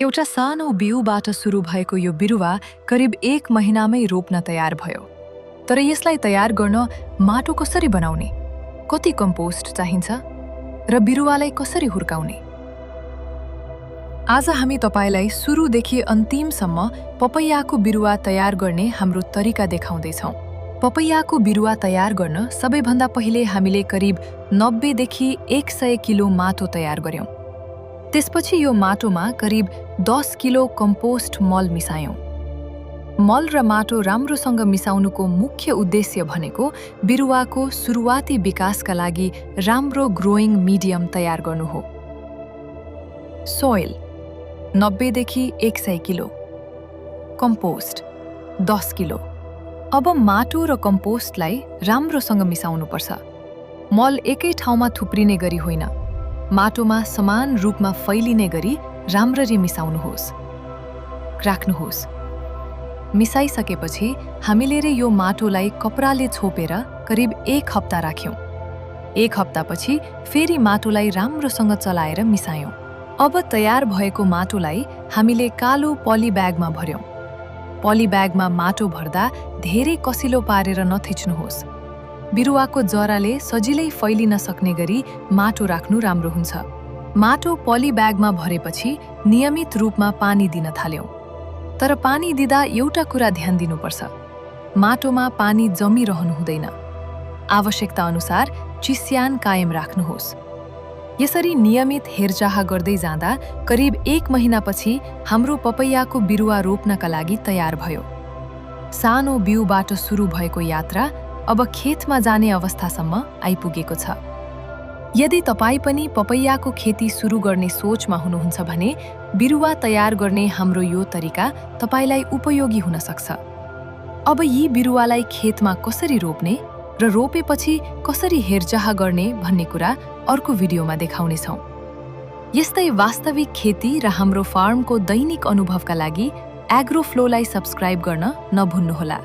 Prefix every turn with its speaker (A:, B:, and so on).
A: एउटा सानो बिउबाट सुरु भएको यो बिरुवा करिब 1 महिनामै रोप्न तयार भयो। तर यसलाई तयार गर्न माटो कसरी बनाउने, कति कम्पोस्ट चाहिन्छ र बिरुवालाई कसरी हुर्काउने? आज हामी तपाईलाई सुरुदेखि अन्तिमसम्म पपैयाको बिरुवा तयार गर्ने हाम्रो तरिका देखाउँदैछौँ। पपैयाको बिरुवा तयार गर्न सबैभन्दा पहिले हामीले करिब 90 देखि 100 किलो माटो तयार गर्यौं। त्यसपछि यो माटोमा करिब 10 किलो कम्पोस्ट मल मिसायौं। मल र माटो राम्रोसँग मिसाउनुको मुख्य उद्देश्य भनेको बिरुवाको सुरुवाती विकासका लागि राम्रो ग्रोइङ मिडियम तयार गर्नु हो। सोइल 90 देखि 100 किलो, कम्पोस्ट 10 किलो। अब माटो र कम्पोस्टलाई राम्रोसँग मिसाउनुपर्छ। मल एकै ठाउँमा थुप्रिने गरी होइन, माटोमा समान रूपमा फैलिने गरी राम्ररी मिसाउनुहोस्। राख्नुहोस्। मिसाइसकेपछि हामीले यो माटोलाई कपडाले छोपेर करिब 1 हप्ता राख्यौं। 1 हप्तापछि फेरि माटोलाई राम्रोसँग चलाएर मिसायौं। अब तयार भएको माटोलाई हामीले कालो पली ब्यागमा भर्यौं। पली ब्यागमा माटो भर्दा धेरै कसिलो पारेर नथिच्नुहोस्। बिरुवाको जराले सजिलै फैलिन सक्ने गरी माटो राख्नु राम्रो हुन्छ। माटो पली ब्यागमा भरेपछि नियमित रूपमा पानी दिन थाल्यौं। तर पानी दिँदा एउटा कुरा ध्यान दिनुपर्छ, माटोमा पानी जमिरहनु हुँदैन। आवश्यकता अनुसार चिस्यान कायम राख्नुहोस्। यसरी नियमित हेरचाह गर्दै जाँदा करिब 1 महिनापछि हाम्रो पपैयाको बिरुवा रोप्नका लागि तयार भयो। सानो बिउबाट सुरु भएको यात्रा अब खेतमा जाने अवस्थासम्म आइपुगेको छ। यदि तपाईँ पनि पपैयाको खेती सुरु गर्ने सोचमा हुनुहुन्छ भने बिरुवा तयार गर्ने हाम्रो यो तरिका तपाईलाई उपयोगी हुन सक्छ। अब यी बिरुवालाई खेतमा कसरी रोप्ने र रोपेपछि कसरी हेरचाह गर्ने भन्ने कुरा अर्को भिडियोमा देखाउनेछौँ। यस्तै वास्तविक खेती र हाम्रो फार्मको दैनिक अनुभवका लागि एग्रोफ्लोलाई सब्स्क्राइब गर्न नभुल्नुहोला।